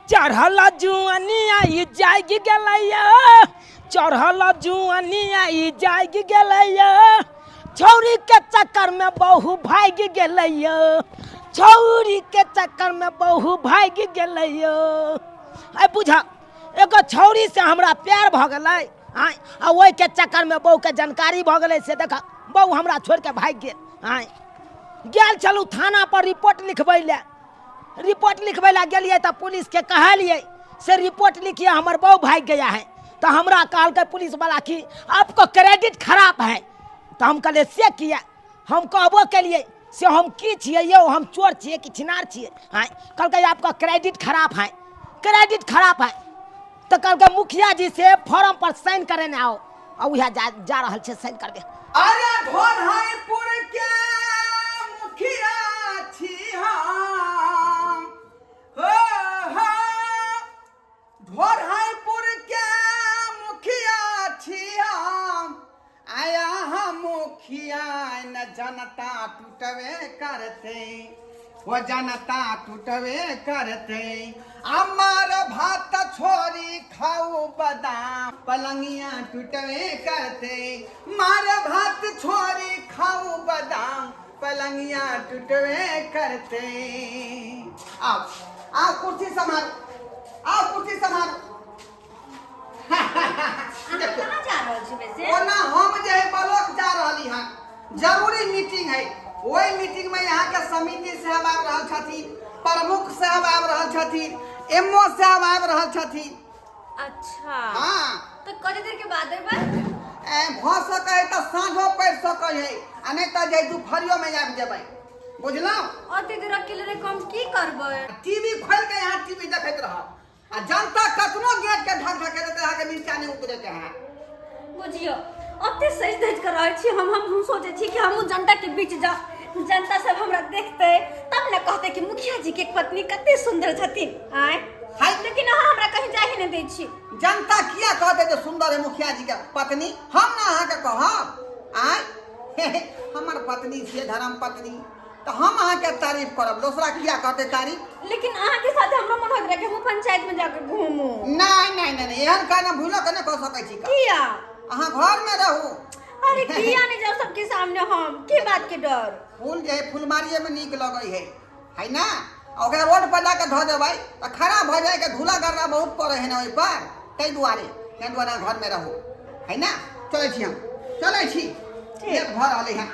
चढ़ल जुआनिया ई जागि गेलैया, चढ़ल जुआनिया ई जागि गेलैया, छौरी के चक्कर में बहु भागि गेलैया, छौरी के चक्कर में बहु भागि गेलैया। आइ बुझा, एगो छौरी से हमरा प्यार भऽ गेलै आँय, आ ओहिके चक्कर में बहुके जानकारी भऽ गेलै, से देख बहु हमरा छोड़ि कऽ भागि गेल। आँय, गेल छलहुँ थाना पर रिपोर्ट लिखबै लए, रिपोर्ट लिखबै लए गेलियै तऽ पुलिसके कहलियै से रिपोर्ट लिखिए, हमर बहु भागि गया है। तऽ हमरा कहलकै पुलिसवला कि आपको क्रेडिट खराब है। तऽ हम कहलियै से किया? हम कहबो केलियै से हम की छियै यौ, हम चोर छियै कि छिनार छियै? आँय, कहलकै आपका क्रेडिट खराब है, क्रेडिट खराब है। तऽ कहलकै मुखिया जी से फॉर्म पर साइन करेने आओ, आ उएह जा जा रहल छै साइन करबे। अरे भोरहाईपुर के मुखिया छी हम, हो हो, ढोरहाईपुर के मुखिया छी हम, आया हम मुखिया न जनता टूटबे करते, वो जनता टूटबे करते। अमर भात छोरी खाऊ बादाम, पलंगिया टूटबे करते। मार भात छोरी खाऊ बादाम, पलंगिया टूटबे करते। आओ आओ कुर्सी संभाल, आओ कुर्सी संभाल। अहाँ कहाँ जा रहल छी वैसे? ओना हम जे है ब्लॉक जा रहली हन, जरूरी मीटिंग है। ओहि मीटिंग में यहाँ के समिति साहब आबि रहल छथिन, प्रमुख साहब आबि रहल छथिन, एमओ साहब आबि रहल छथिन। अच्छा। हाँ। तऽ कते देर के बाद एबै? ए, भऽ सकै है तऽ साँझो पड़ि सकै है, आ नहि तऽ जे दुपहरियो में आबि जेबै, बुझलहुँ? ओते देर अकेले रहि कऽ हम की करबै? टीवी खोलि के यहाँ टीवी देखैत रहब, आ जनता कतनो गेट के ढक ढकेते अहाँके नीचा नहि उतरे के है। बुझियो ओते सज धज के रहै छी हम, हम सोचै छी कि हमहूँ जनता के बीच जा, जनता सब हमरा देखते तब ने कहते कि मुखिया जी के पत्नी कते सुंदर छथिन। आँय हाय। लेकिन अहाँ हमरा कहीं जाहि नहि दै छी। जनता किया कहते जे सुंदर है मुखिया जी के पत्नी? हम ना अहाँके कहब। आँय हमर पत्नी छियै, धर्म पत्नी, तऽ हम अहाँके तारीफ करब, दोसरा किया कहते तारीफ? लेकिन अहाँके साथ हमरो मन होइत रहे कि हम पंचायत में जाके घूमू। नहीं नहीं नहीं नहीं, एहन कहना भूलो के नहीं कह सकै छी का। किया? अहाँ घर में रहू। अरे किया नहीं जाओ सबके सामने हम, की बात के डर? फूल जे है फुलमारिये में नीक लगै है, है ना? आ ओकरा रोड पर जाके धऽ देबै तऽ खराब भऽ जाय के, धूला गर्रा बहुत पड़े है ना ओहि पर, ताहि दुआरे अहाँ घर में रहू, है ना? चलै छी हम, चलै छी, लेट भऽ रहलै हँ।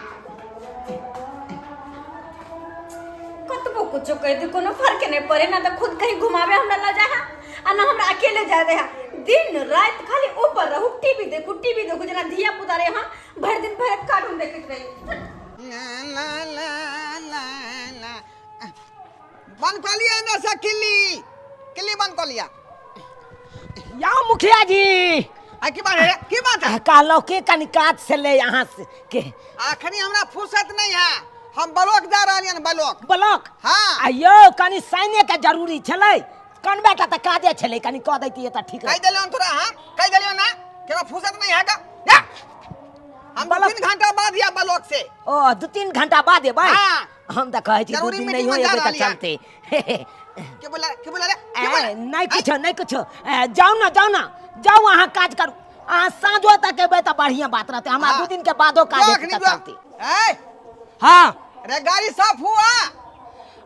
कतबो कुछो कह दे कोनो फर्क नहीं पड़े ना, तो खुद कहीं घुमावे हमरा ल जाए आ ना हमरा अकेले जाए दे। दिन रात खाली ऊपर रहू, टीवी देखू, टीवी देखू, जेना धिया पुता रहे हम भरि दिन भरि कार्टून देखैत रही। ला ला ला ला ला। बंद कऽ लिअ अंदर से किल्ली, किल्ली बंद कऽ लिअ। या मुखिया जी। आ की बात है, की बात है? कहलहुँ कि कनि काज से ले यहाँ से के। अखनी हमरा फुर्सत नहीं है, हम ब्लॉक जा रहलियन हन, ब्लॉक। ब्लॉक? हाँ। आयो कनि साइने के जरूरी छलै, कनबेटा तऽ काजे छलै, कनि कऽ दैतियै तऽ ठीक कहि रहतै। देलियन तोरा, हाँ कहि देलियन ना केना फुर्सत नहीं है का। जा। हम ब्लॉक। 2-3 घंटा बाद या ब्लॉक से। ओ 2-3 घंटा बाद एबै? हाँ। हम तऽ कहै छी 2 जरूरी दिन मीटिंग नहियो में जा एबै तऽ रहली हन। चलतै। के बोला, के बोला रे? के बोला? ए, नहीं कुछो, नहीं कुछो। ए, जाउ ना, जाउ ना, जाउ अहाँ काज करू। अहाँ साँझो तक एबै तऽ बढ़िया बात रहतै, हमरा हाँ। 2 दिन के बादो काज जो हेतै अखनी तऽ जो। चलतै। ए, हाँ। रे गाड़ी साफ हुआ?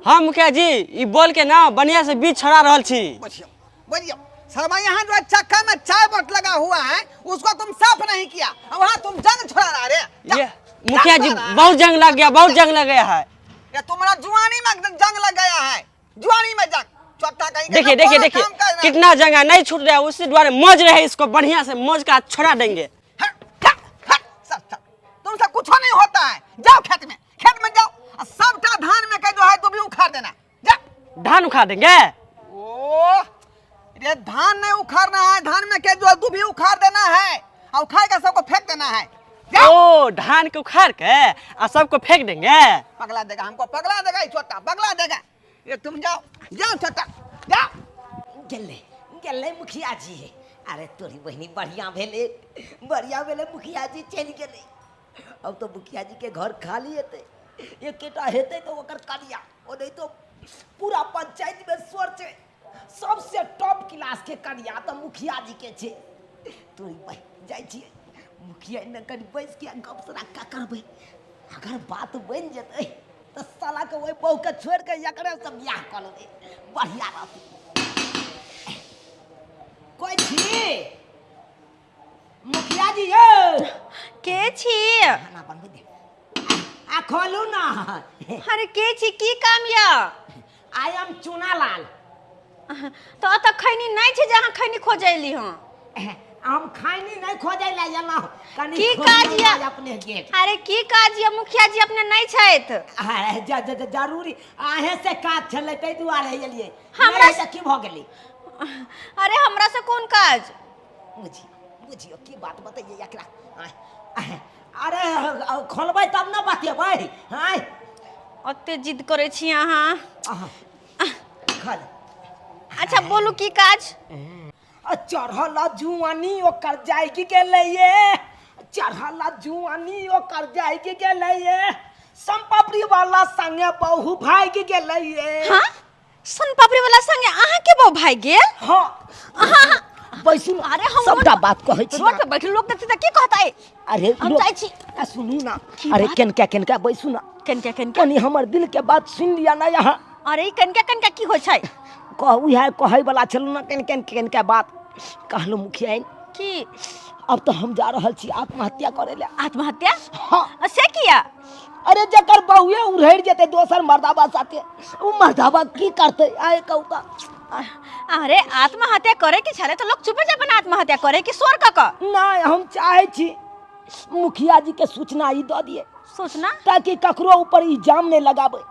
हाँ मुखिया जी, ई बोल के ना बढ़िया से बीच छड़ा रहल छी। बोलियो, बोलियो। शर्मा यहाँ जो चक्का में चाय बोट लगा हुआ है उसको तुम साफ नहीं किया, अब वहाँ तुम जंग छोड़ा रहा रे। जा, ये मुखिया जंग जी छोड़ा रहा है। बहुत जंग लग गया, बहुत जंग लग गया है। ये तुम्हारा जुआनी में जंग लग गया है, जुआनी में जंग। चौथा कहीं के देखिए, ना देखिए, कोनो देखिए, काम करना। कितना जंग है, नहीं छूट रहा है, उसी द्वारे मौज रहे, इसको बढ़िया से मौज का छोड़ा देंगे। हट, हट, हट, सब, सब। तुमसे कुछ नहीं होता है, जाओ खेत में, खेत में जाओ, और सबटा धान में कह दो है तो भी उखाड़ देना, जा। धान उखाड़ देंगे? ओ रे धान नहीं उखाड़ना है, धान में के जो है तू भी उखाड़ देना है, और उखाड़ के सबको फेंक देना है। जाओ। ओ धान के उखाड़ के आ सबको फेंक देंगे? पगला देगा हमको, पगला देगा ये छोटा, पगला देगा ये। तुम जाओ, जाओ छोटा, जाओ। गेलै, गेलै मुखिया जी। अरे तोरी बहिनी बढ़िया भेलै, बढ़िया भेलै, मुखिया जी चलि गेलै। अब तो मुखिया जी के घर खाली हेतै, एकेटा हेतै तऽ ओकर कनिया, ओ नहि तो पूरा पंचायत में स्वर छै। सबसे टॉप क्लास के कनिया तऽ मुखिया जी के छै। तोरी भाई जाइ छियै मुखिया ने, कनि बैस के गप सराक्का करबै। अगर बात बनि जेतै तऽ साला के ओहि बहू के छोड़ि के एकरे से बियाह कऽ लेबै, बढ़िया रहतै। कोइ छी मुखिया जी यौ? के छी? खाना बनबै दे आ खोलू ना। अरे के छी, की काम यऽ? I am Chunalal. तऽ एतऽ खैनी नहि छै जे अहाँ खैनी खोजैली हँ? हम खैनी नहि खोजै लए एलहुँ, कनि की खोलियौ काज यऽ? ने अपने गेट। अरे की काज यऽ मुखिया जी, अपने नहि छथि? अरे जरूरी अहें से काज छलै, ताहि दुआरे एलियै। हमरा नहि तऽ की भऽ गेलै? अरे हमरा से कोन काज? बुझियौ बुझियौ, की बात बतैयै एकरा। आँय, आँय, अरे खोलबै तब ने बतेबै। आँय। ओते जिद करै छी अहाँ? अहाँ खोल। अच्छा बोलू, की काज? आ चढ़ल जुआनी ओकर जागि गेलै ये, चढ़ल जुआनी ओकर जागि गेलै ये, सम्पापड़ी वाला संगे बहु भागि गेलै ये। हाँ, सन पापड़ी वाला संगे अहाँ के बहु भागि गेल? हाँ, बैसू ने। अरे हम सबटा बात कहै छी। रोड पे बैठल लोग देखते तऽ की कहतै? अरे हम लोक- जाइ छी। आ सुनू ना। की अरे बात? केनका केनका, बैसू ना। कनका कनका? कनी हमर दिल के बात सुन लिया ना यहाँ। अरे ई कनका कनका की होइ छै? कहू, इएह कहै वाला छलहुँ ना, केन केन केनका बात कहलहुँ मुखिया। की? अब तऽ हम जा रहल छी आत्महत्या करे ले। आत्महत्या? हाँ। आ से किया? अरे जकर बहुए उड़हरि जेतै दोसर मर्दाबा साथे, ओ मर्दाबा की करतै आइ कहू तऽ? अरे आत्महत्या करे के छले तऽ लोग चुपे चाप ना आत्महत्या करे कि शोर क क? नहि, हम चाहै छी मुखिया जी के सूचना ई दऽ दिए। सूचना? ताकि ककरो ऊपर इल्जाम नहि लगाबै,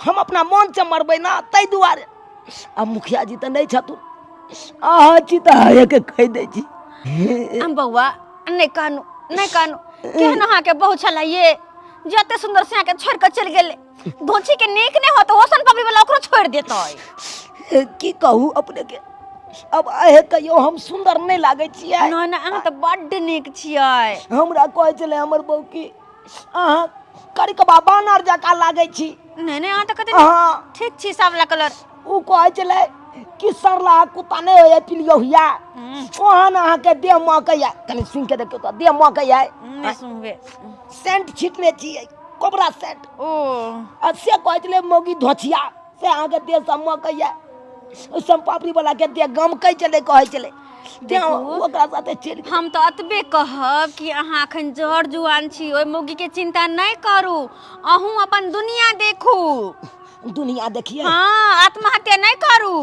हम अपना मन से मरबै ना, ताहि दुआरे। आ मुखिया जी तऽ नहि छथुन, अहाँ छी तऽ अहेँके कहि दै छी। हम बौआ, नहि कानू, नहि कानू। केहन अहाँके बहु छलै ये, जते सुंदर से अहाँके छोड़ के चलि गेलै। धोछी के नीक नहि होत, ओ सन पबड़ी वाला ओकरो छोड़ देतै। की कहू अपने के, अब अहे कहियो, हम सुंदर नहि लागै छियै? नहि नहि, अहाँ तऽ बड्ड नीक छियै। हमरा कहै छलै हमर बहू की अहाँ करिकबा बानर जकाँ लागै छी। नहि नहि, अहाँ तऽ कते अहाँ ठीक छी, सावला कलर। ओ कहै छलै कि सरला कुत्ता नहि होइए पिलियौहिया, ओहन अहाँके देह महकैया। कनि सुनि के देखियौ तऽ देह महकैया? नहि सुनबे। सेंट छिटने छियै, कोबरा सेंट। ओ। आ से कहै छलै मौगी धोछिया से अहाँके देह सब महकैया। ओहि सोनपापड़ी वाला के देह गमकै छलै, कहै छलै तें देखू। ओकरा साथे चलि गेलै। हम तऽ एतबे कहब कि अहाँ एखन जर जुआन छी, ओहि मौगीके चिंता नहि करू, अहूँ अपन दुनिया देखू। दुनिया देखिए? हाँ, आत्महत्या नहि करू।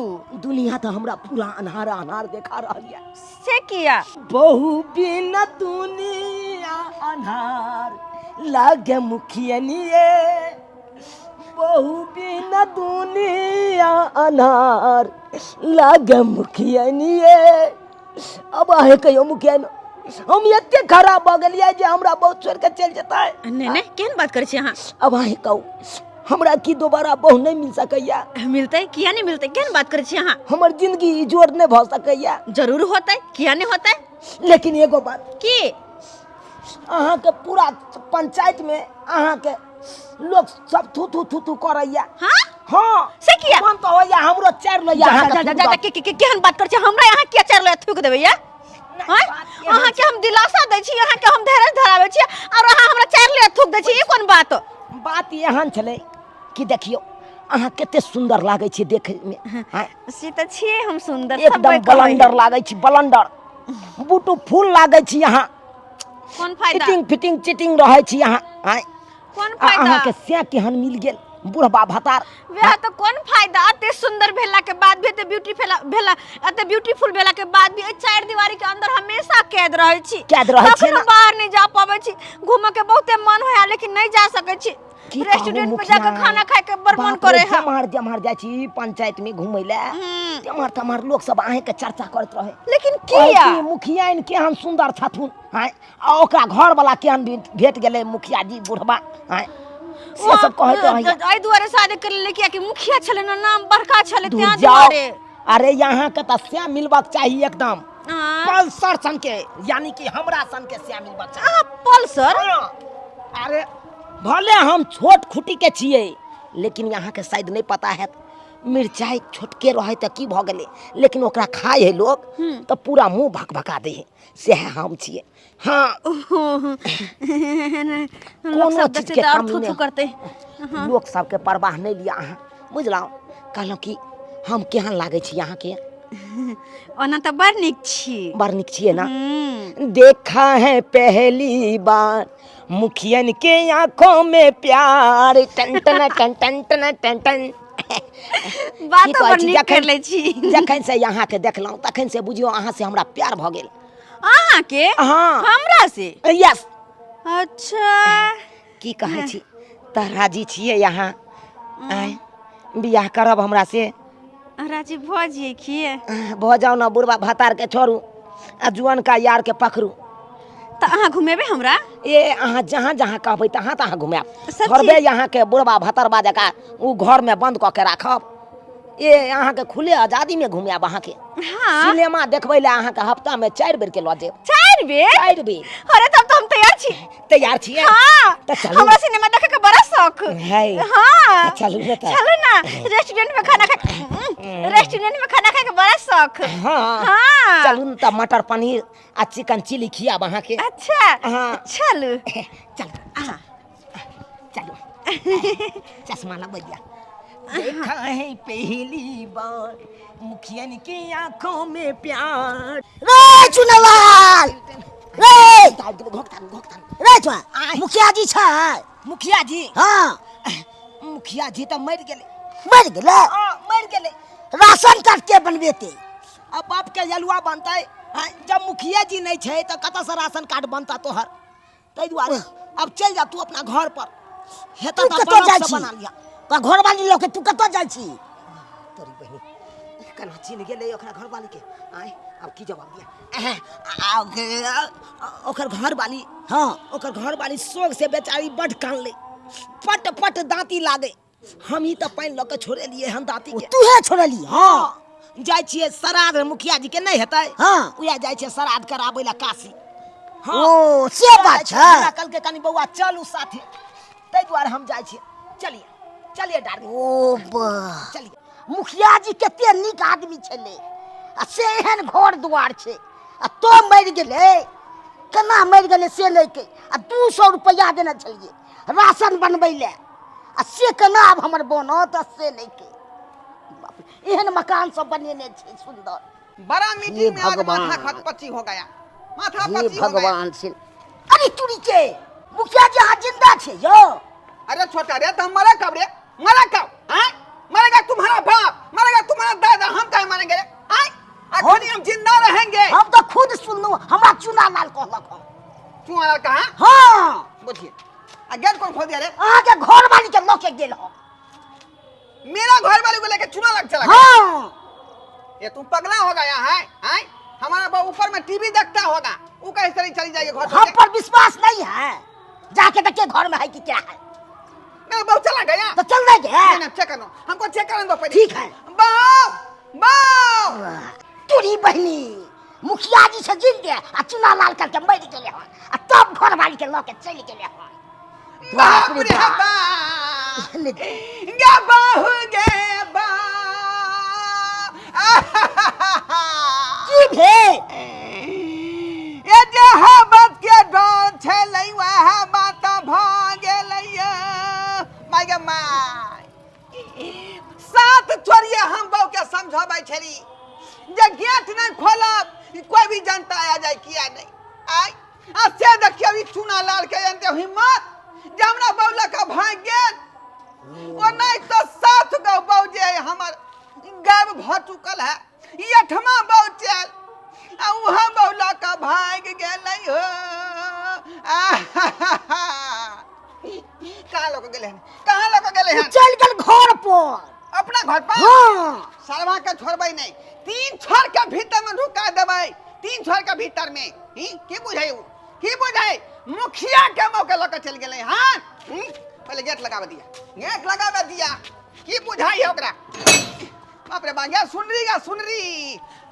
दुनिया तऽ हमरा पूरा अन्हार अन्हार देखा रहल यऽ। से किया? बहु बिन दुनिया अन्हार लागे मुखियनिए, बहु बिन दुनिया अन्हार लागे मुखियनिए। अब अहें कहियो मुखिया, हम एते खराब भऽ गेलियै जे हमरा बहुत छोड़ि कऽ चलि जेतै? नहि नहि, केहन बात करै छी अहाँ? अब अहें कहू, हमरा की दोबारा बहु नहि मिल सकैया? मिलतै, किया नहि मिलतै? केहन बात करै छी अहाँ? हमर जिंदगी ई जोड़ नहि भऽ सकैया? जरूर होतै, किया नहि होतै? लेकिन एगो बात। की? अहाँके पूरा पंचायत में अहाँके लोक सब थू थू थू थू करैया। हाँ? हाँ। से किया? मन तऽ होइया हमरो चारि लैया जा अहाँके जा जा थूक जा दऽ। के के केहन बात करै छी? हमरा यहाँ किया चारि लैया थूक देबै या? नहि, आँय? बात एहन अहाँके हम दिलासा दै छी, अहाँके हम धैर्य धराबै छी और अहाँ हमरा चारि लैया थूक दै छी, ई कोन बात? बात एहन छलै कि देखियौ, अहाँ कते सुन्दर लागै छी देखैमे, आँय? से तऽ छियै हम सुन्दर, एकदम सबे कहै। बलंडर लागै छी, बलंडर ब्यूटीफुल लागै छी अहाँ। कोन फायदा? फिटिंग फिटिंग चिटिंग रहै छी अहाँ, आँय? कोन आ फायदा? अहाँके से केहन मिल गेल बुढ़बा भतार? वएह तऽ, कोन फायदा एते सुंदर भेला के बाद भी, एते ब्यूटी भेला, एते ब्यूटीफुल भेला के बाद भी एहि चारि दीवारी के अंदर हमेशा कैद रहै छी। कैद रहै छियै कखनो ने? बाहर नहि जा पाबै छी। घूमऽ के बहुते मन होया, लेकिन नहि जा सकै छी। की कहू रेस्टोरेंट पे मुखिया? जाके खाना खाय के बड़ मन बाप रे, करे है। जम्हार जम्हार जाइ छी पंचायत में घूमै ले, तेम्हर तेम्हर लोक सब अहें के चर्चा करैत रहे। लेकिन कहै किया? कि मुखियाइन केहन सुन्दर छथुन, आँय, आ ओकरा घर वाला केहन भेट गेलै मुखिया जी बुढ़बा, आँय, से सब कहैत रहैया। एहि दुआरे शादी कर लेले किया कि मुखिया छलै ना, नाम बड़का छलै, दूर तें जाओ। दुआरे। अरे यहाँ के तऽ सैह मिलबाक चाही एकदम आँ? पल्सर सन के, यानी कि हमरा सन के सैह मिलबाक चाही। अहाँ पल्सर? हाँ। अरे भले हम छोट खुटी के छियै, लेकिन यहाँ के शायद नहीं पता है, मिरचाइ छोटके रहै तऽ की भऽ गेलै, लेकिन ओकरा खाइ है लोक तऽ पूरा मुँह भकभका दै है। सएह हम छियै। हाँ, लोक कोनो सब चीजके देखतै तऽ आओर कमी थू नहि। थू करतै। लोक सबके परवाह नहि लिअ अहाँ, बुझलहुँ? कहलहुँ कि हम केहन लागै छी अहाँके? ओना तऽ बड़ नीक छी। बड़ नीक छियै ने? हम्म। देखा है पहली बार मुखियन के आंखों में प्यार, टन टन टन टन टन टन टन। की बातो कहै बड़ छी, नीक जखन कर लै छी। जखन से अहाँके देखलहुँ तखन से बुझियौ अहाँ से हमरा प्यार भऽ गेल। अहाँके? हाँ। हमरा से? यस। अच्छा। की कहै छी, तऽ राजी छियै अहाँ? आँय, बियाह करब हमरा से? राजी भऽ जियै किए? भऽ जाउ ने, बुढ़बा भतारके छोड़ू आ जुअनका यारके पकड़ू। तऽ अहाँ घुमेबै हमरा? ए, अहाँ जहाँ जहाँ कहबै तहाँ तहाँ घुमायब। सच्ची? थोड़बे अहाँके बुढ़बा भतरबा जकाँ ओ घरमे बन्द कऽ के राखब? ए, अहाँके खुले आजादीमे घुमायब अहाँके। हाँ। सिनेमा देखबै लए अहाँके हफ्तामे 4 बेर के लऽ जायब। 4 बेर? 4 बेर। अरे तब तो हम तैयार छी। तैयार छियै? हाँ। तऽ चलू। हमरा सिनेमा देखे के बड़ा शौक है। हाँ। तऽ चलू ने तऽ। चलू ना, रेस्टोरेंट में खाना खा, रेस्टोरेंट में खाना खाए के बड़ा शौक। हाँ। हाँ। चलू ने तऽ मटर पनीर आ चिकन चिली खियाब अहाँके। अच्छा। हाँ। चलू। चल चलू, चश्मा लगबैया। देखा है पहली बार मुखियन की आंखों में प्यार। रे चुनलाल रे, रे चुआ, मुखिया जी छै? मुखिया जी? हाँ। मुखिया जी तऽ मरि गेलै। मरि गेलै? हाँ, मरि गेलै। राशन कार्ड के बनबेतै? अब बाप के जलुआ बनतै। आँय, जब मुखिया जी नहि छै तऽ कतऽसँ राशन कार्ड बनता तोहर? ताहि दुआरे अब चलि जा तू अपना घर पर। हेतऽ तू तऽ कतऽ ब्लॉक जाइ से छी? बना लिअ। तोरा घरवाली लऽ के तू कतऽ जाइ छी? तोरी बहिनी, केना चिन्ह गेलै ओकरा घरवाली के? आँय, आब की जवाब दिया? ओकर घरवाली, हाँ, ओकर घरवाली शोक से बेचारी बड कानलै, पट पट दाँती लागै। हम ही तऽ पानि लऽ के छोड़ेलियै हन दाँती के। तूहे छोड़ली? हाँ। जाइ छियै श्राद्ध, मुखिया जी के नहि हेतै? हाँ। उएह जाइ छियै श्राद्ध कराबै लए काशी। हाँ। ओ से बात छै। हमरा कहलकै कनि बौआ चलू साथे, ताहि दुआरे हम जाइ छियै। चलिए चलिए डार्लिंग। ओ बा, चलिए। मुखिया जी कते नीक आदमी छलै आ से एहन घर दुआर छै आ तो मरि गेलै। केना मरि गेलै से नहि के आ 200 रुपैआ देने छलियै राशन बनबै लए आ से केना आब हमर बनत आ से नहि के। बाप रे, एहन मकान सब बनेने छै सुन्दर। बड़ा मीटिंग में आज भगवान। माथा खटपच्ची हो गया, माथा हे पच्ची हो गया। भगवान से, अरे चुरी के मुखिया जी अहाँ जिंदा छै यौ? अरे छोटा रे, तो हम मरे कब रे? मरे कब? आय मरेगा तुम्हारा बाप, मरेगा तुम्हारा दादा, हम काहे मरेंगे रे? आय अखनी हम जिंदा रहेंगे। हम तो खुद सुनलहुँ, हमरा चुना लाल कहलक हन। चुना लाल कहा? हाँ। बोलिए, आ गेट कौन खोल दिया रे? अहाँके घर वाली के लऽ के गेल हन। मेरा घर वाले को लेके चुना लग चला गया? हाँ। ये तुम पगला हो गया है? आय हमारा बहू ऊपर में टीवी देखता होगा, वो कैसे चली चली जाएगी घर हम छोड़ के? पर विश्वास नहीं है, जाके देखिए घर में है कि क्या है। मेरा बहू चला गया तो चल रहे गया? नहीं, नहीं, चेक करना, हमको चेक करने दो पहले। ठीक है। बाप बाप, तोरी बहनी, मुखिया जी से जीत गए आ चुना लाल करके मरि गेले हन आ तब घर वाली के लऽ के चलि गेले हन। बाप रे बाप, गे बहू गे बाप। की भेल? ये जे बात के डर छलै वएह बात भऽ गेलैया। माय गे my, 7 चोरिये हम बहू के समझाबै छली जे गेट नहीं खोलब, कोई भी जनता आ जाए, किया नहीं आय। आ से देखियौ ई चूना लाल के एते हिम्मत जे हमरा बहू लऽ कऽ भागि गेल। ओ नहीं तो 7 गो बहू जे हमर गायब भऽ चुकल है, ई 8वां बहू चल आ उहाँ बहू लऽ कऽ भागि गेलै हो। कहाँ लऽ कऽ गेलै हन? कहाँ लऽ कऽ गेलै हन? चलि गेल घर पर। अपना घर पर? हाँ। सरवा के छोड़बै नहीं, 3 छोर के भीतर में ढुका देबै, 3 छोर के भीतर में। ही की बुझै उ? की बुझै? मुखिया के मौके लऽ कऽ चलि गेलै। हाँ, पहले गेट लगाबे दिया, गेट लगाबे दिया। की बुझाइ है ओकरा? बाप रे बा, गे सुनरी, गे सुनरी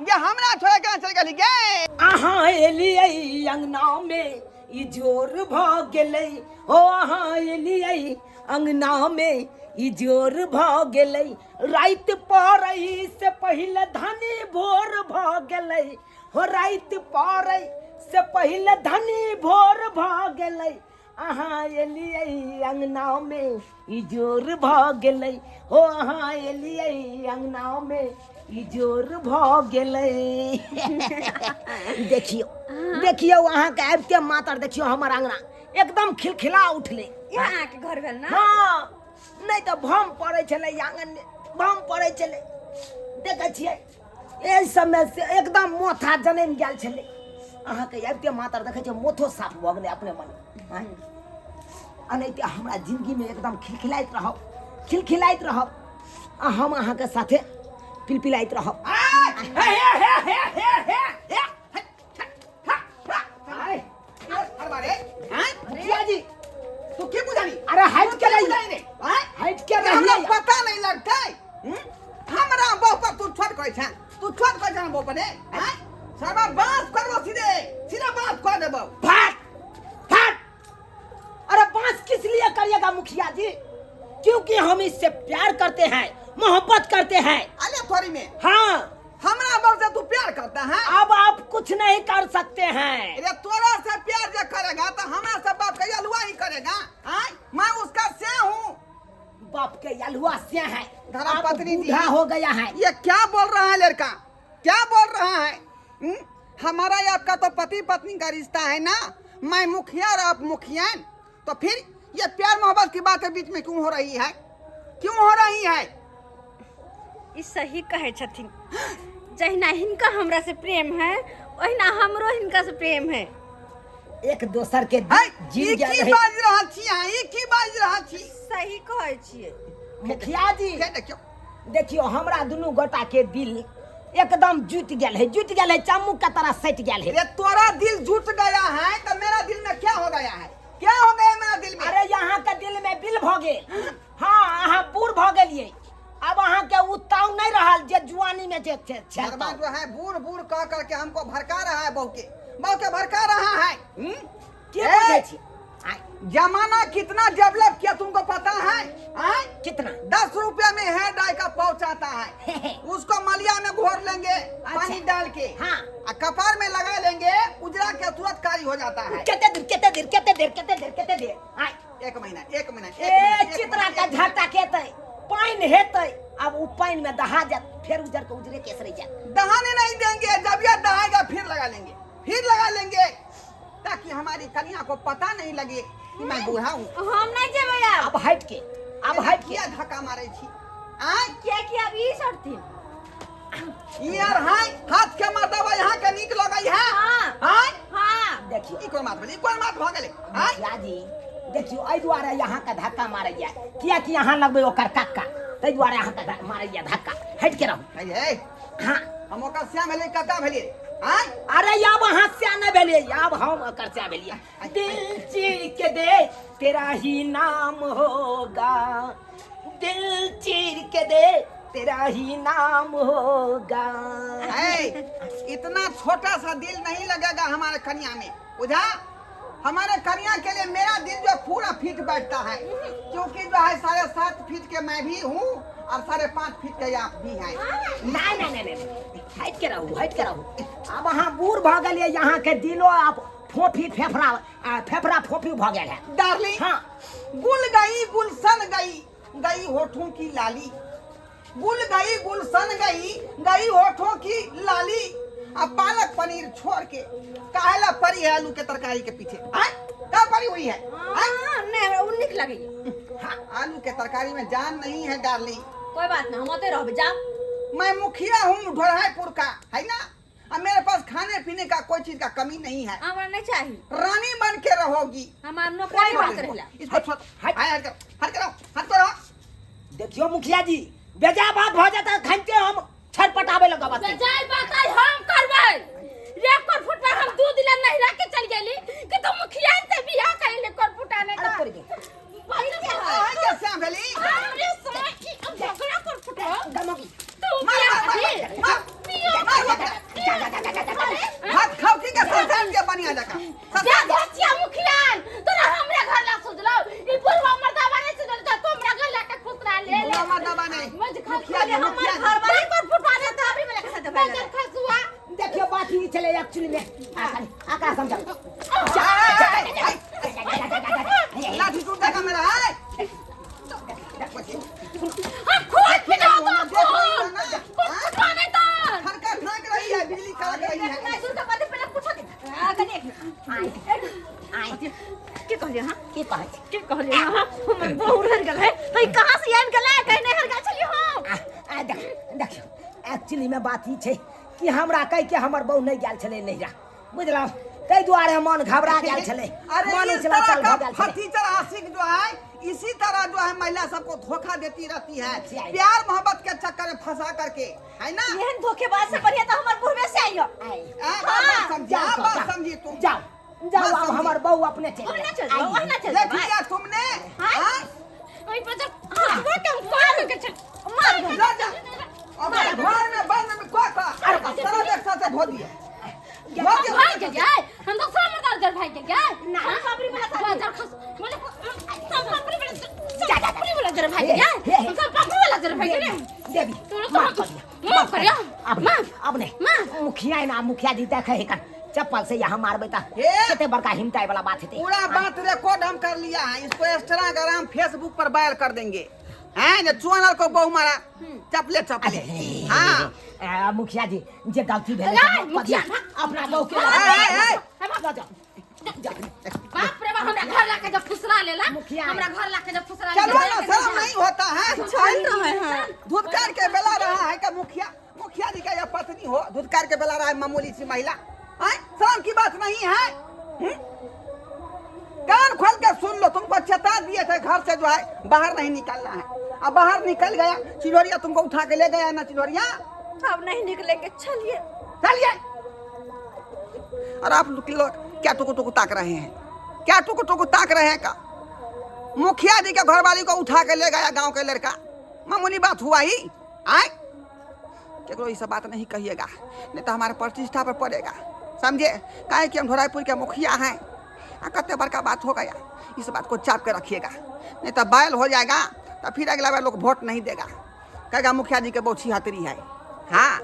गे, हमरा छोड़ के चलि गेली गे। अहाँ एलियै अंगना में इजोर भऽ गेलै। हो अहाँ एलियै अङ्गनामे इजोर भऽ गेलै। राति पड़ै से पहिले धनी भोर भऽ गेलै। हो राति पड़ै से पहिले धनी भोर भऽ गेलै। अहाँ एलियै अङ्गनामे इजोर भऽ गेलै। हो अहाँ एलियै अङ्गनामे इजोर भऽ गेलै। देखियौ देखियौ, अहाँके आबिते मातर देखियौ हमर अङ्गना एकदम खिलखिला उठलै। इएह अहाँके घर भेल ने? हँ, नहि तऽ भम पड़ै छलै आङ्गनमे, भम पड़ै छलै। देखै छियै एहि समय से एकदम मोथा जनमि गेल छलै। अहाँके आबिते मातर देखै छियै मोथो साफ भऽ गेलै अपने मन। एनाहिते हमरा जिन्दगीमे एकदम खिलखिलाइत रहब, खिलखिलाइत रहब, आ हम अहाँके साथे पिलपिलाइत रहब। हे हे हे हे हे हे हे मुखिया जी, तू की बुझानी? अरे हट के रही, बुझानी रे आय, हट के हमरा रही। पता नहीं लगतै? हमरा बहू पर तू छोट कहै छें, तू छोट कहै छें बहू पर रे? आय सरबा बात करबो, सीधे सीधे बात कह देबो। फट फट। अरे बांस किस लिए करिएगा मुखिया जी? क्योंकि हम इससे प्यार करते हैं, मोहब्बत करते हैं। अरे थोड़ी में। हाँ, हमरा बहू से तू प्यार करता है? अब आप कुछ नहीं कर सकते हैं। अरे तोरा से प्यार जो करेगा तो हमरा से बाप के अलुआ ही करेगा। आय मैं उसका से हूँ। बाप के अलुआ से है। धर्म आप पत्नी जी। बूढ़ा हो गया है। ये क्या बोल रहा है लड़का, क्या बोल रहा है? हमारा ये आपका तो पति पत्नी का रिश्ता है ना, मैं मुखिया और आप मुखियान, तो फिर ये प्यार मोहब्बत की बातें बीच में क्यों हो रही है, क्यों हो रही है? ई सही कहै छथिन, जहिना हिनका हमरा से प्रेम है ओहिना हमरो हिनका से प्रेम है। एक दोसर के है, जीत ई गेल की रहे। बाजि रहल छी अहाँ, ई की बाजि रहल छी? सही कहै छियै मुखिया जी। हे देखियौ, देखियौ हमरा दुनू गोटा के दिल एकदम जुट गेल है, जुट गेल है, चम्मू के तरह सटि गेल है। अरे तोरा दिल जुट गया है तो मेरा दिल में क्या हो गया है, क्या हो गया मेरा दिल में? अरे यहाँ के दिल में बिल भ गेल। हाँ, अहाँ बूढ़ भ गेलियै, अब अहाँ के उताव नहीं रहल जे जुआनी में जे छल। शर्मा जो है बूढ़ बूढ़ कह करके हमको भड़का रहा है, बहू के बहू के भड़का रहा है। के ए! बुझै छी? आय, जमाना कितना डेवलप किया तुमको पता है? आय? कितना? 10 रुपया में हेयर डाई का पाउच आता है, उसको मलिया में घोर लेंगे पानी डाल के, हाँ। आ कपार में लगा लेंगे, उजरा के तुरंत कारी हो जाता है। कते देर, कते देर, कते देर, कते देर, कते देर? आय। एक महीना, एक महीना, एक ए महीना, एक चित्रा महीना, का एक महीना। झाटा खेतै, पानि हेतै, अब उ पानि में दहा जात, फेर उजर के उजरे केस रहि जात। दहाने नहीं देंगे, जब यह दहाएगा फिर लगा लेंगे, फिर लगा लेंगे, ताकि हमारी कन्या को पता नहीं लगे कि मैं बूढ़ा हूँ। हम नहीं जेबै आब। अब हट के, अब हट के। किया धक्का मारे छी? आय? किया कि अब ई सड़थिन। यार हाय, हाथ के मर्दबा यहाँ के नीक लगै है। हाँ। आय? हाँ। देखियो। ई कोन बात भेलै? ई कोन बात भऽ गेलै? आय? मुखिया जी देखियो, एहि दुआरे यहाँ के धक्का मारैया, कियाकि यहाँ लगबै ओकर कक्का, ताहि दुआरे यहाँ के मारैया धक्का। हटि के रहू। हे, हे। हाँ। हम ओकर श्याम भेलियै, कक्का भेलियै। आय? अरे आब अहाँ श्याम नहि भेलियै, आब हम ओकर श्याम भेलियै। दिल चीर के दे तेरा ही नाम होगा, दिल चीर के दे तेरा ही नाम होगा। ए, इतना छोटा सा दिल नहीं लगेगा हमारे कन्या में, बुझा? हमारे कन्या के लिए मेरा दिल जो पूरा फिट बैठता है, क्योंकि जो है 7.5 फीट के मैं भी हूँ और 5.5 फीट के आप भी हैं। नहीं नहीं नहीं नहीं, हट के रहू, हट के रहू। अब अहाँ बूढ़ भऽ गेलियै, यहाँ के दिलो आप फोफी फेफड़ा, फेफड़ा फोफी भऽ गेल है। डार्लिंग। हाँ। गुल गई गुलशन गई, गई होठों की लाली, गुल गई गुलशन गई, गई होठों की लाली। अब पालक पनीर छोड़ के काहेला पड़ी है आलू के तरकारी के पीछे? आय का पड़ी हुई है? आय? हाँ, नहीं, हमरा उ नीक लगैया। हाँ, आलू के तरकारी में जान नहीं है डार्लिंग। कोई बात नहीं, हम ओतै रहबै, जाओ। मैं मुखिया हूँ ढोरहापुर का, है ना? अब मेरे पास खाने पीने का कोई चीज का कमी नहीं है। हमरा नहीं चाहिए। रानी बन के रहोगी। हमार नौकरी छोड़ बात इसको, रहेला। इसको छोड़। हट। हाय, हट करो, हट करो, हट करो। देखियो मुखिया जी, बेजा बात भ जाता खनते हम छटपटाबे लगब। बेजाय बात आई हम करबै। रे कर फुटवा हम दूध ले नहिरा के चल गेली कि तू मुखिया से बियाह करे ले कर फुटा नहीं अरे का। तोरी के। बहिन के है। आय के श्याम भेली। हमरे साथी अब झगड़ा कर फुटवा। दमकी। तू मार, बियाह मार, करी। मार, मार। बियाह मार, करी। मार। हाथ खाओ की के ससान के बनिया जका। जा जा छिया मुखिया। कहलिए हमर घर वाला पर फुटवा दे त अभी वाला के साथे भाग गेलै। खसुआ देखियो बात ई छलै एक्चुअली में आकरा समझाउ। लाठी टूट जाएगा मेरा है। हम खून पिला दो खून फुटवा नहीं तो खड़का खड़क रही है, बिजली कड़क रही है। नहीं दुर्गा बात पहले पूछो दे आ कनी एक आय। के कहलिए हां? की कहै छी? के कहलिए हां, हमर बहू रह गेल है त ई कहां से आबि गेलै? कहीं नहीं हर गेल छलिए हम। आ देख देखियो एक्चुअली में बात ई छै कि हमरा कहि के हमर बहू नहि गेल छलै नैहरा, बुझलहुँ? ताहि दुआरे मन घबरा गेल छलै, अरे मन इस उछला तरह चल का भऽ गेल छलै। फटीचर आशिक जो है इसी तरह जो है महिला सबको धोखा देती रहती है, अच्छा। प्यार मोहब्बत के चक्कर में फंसा करके, है ना? एहन धोखेबाज से बढ़िया त हमर बुढ़वे से आइयो। आय। आ, बात समझी, जाओ, आ, बात जाओ। समझी तुम। जाओ जाओ, बात आब समझी। हमर बहू अपने चलि ओहिना गेल। चल जाओ, ओहिना चल देख जाओ। लिया तुमने? हाँ? हाँ? ओइ पर जब फुटवा के हम मार के चल मार दो। जा जा अपने घर में बंद में को का सारा देख से धो दिए, धो दिए। भाग के गए हम तो सब मर्दार जर भाग के गए ना, पापड़ी वाला साथी। बाजार खस बोले सब पापड़ी वाला, सब पापड़ी वाला जर भाग गए हम, सब पापड़ी वाला जर भाग गए। देवी, तोरा तो माफ कर दिया। माफ करियो। अब माफ। अब नहीं। माफ। मुखिया है ना, मुखिया जी देखे है कन चप्पल से यहाँ मारबे त हे। कते बड़का हिमताई वाला बात हेतै। पूरा बात रिकॉर्ड हम कर लिया है, इसको इंस्टाग्राम फेसबुक पर वायरल कर देंगे, हैं जे चुअनल को बहु मारा चपले चपले। अरे, हाँ। आ, मुखिया जी जे गलती भेलै ए, से माफ कर मुखिया, दिया। अपना बहू के ए, ए, ए। लऽ जाउ, जाउ। बाप रे बाप, हमरा घर लाके जब फुसरा लेला। मुखिया। हमरा घर लाके जब फुसरा चलो लेला। ना, शर्म नहीं होता है? चल रहे हैं। धुतकार के बेला रहा है का मुखिया, मुखिया जी का यह पत्नी हो, धुतकार के बेला रहा है मामूली सी महिला, हैं? शर्म की बात नहीं है, हम्म? कान खोल के सुन लो, तुमको चेता दिए थे घर से जो है बाहर नहीं निकलना है, अब बाहर निकल गया चिलोरिया तुमको उठा के ले गया ना चिलोरिया। अब नहीं निकलेंगे, चलिए। चलिए। और आप लोग क्या टुकु टुकु ताक रहे हैं, क्या टुकु टुकु ताक रहे हैं का? मुखिया जी के घरवाली को उठा के ले गया गांव के लड़का, मामूली बात हुआ ही? आए केकरो ये सब बात नहीं कहिएगा, नहीं तो हमारे प्रतिष्ठा पर पड़ेगा, समझे? काहे कि हम ढोराईपुर के मुखिया हैं, आ कते बड़का बात हो गया, इस बात को चाप के रखिएगा, नहीं तो बैल हो जाएगा तो फिर अगला बार लोग वोट नहीं देगा, कहेगा मुखिया जी के बहुत छिहत्तरी है। हाँ।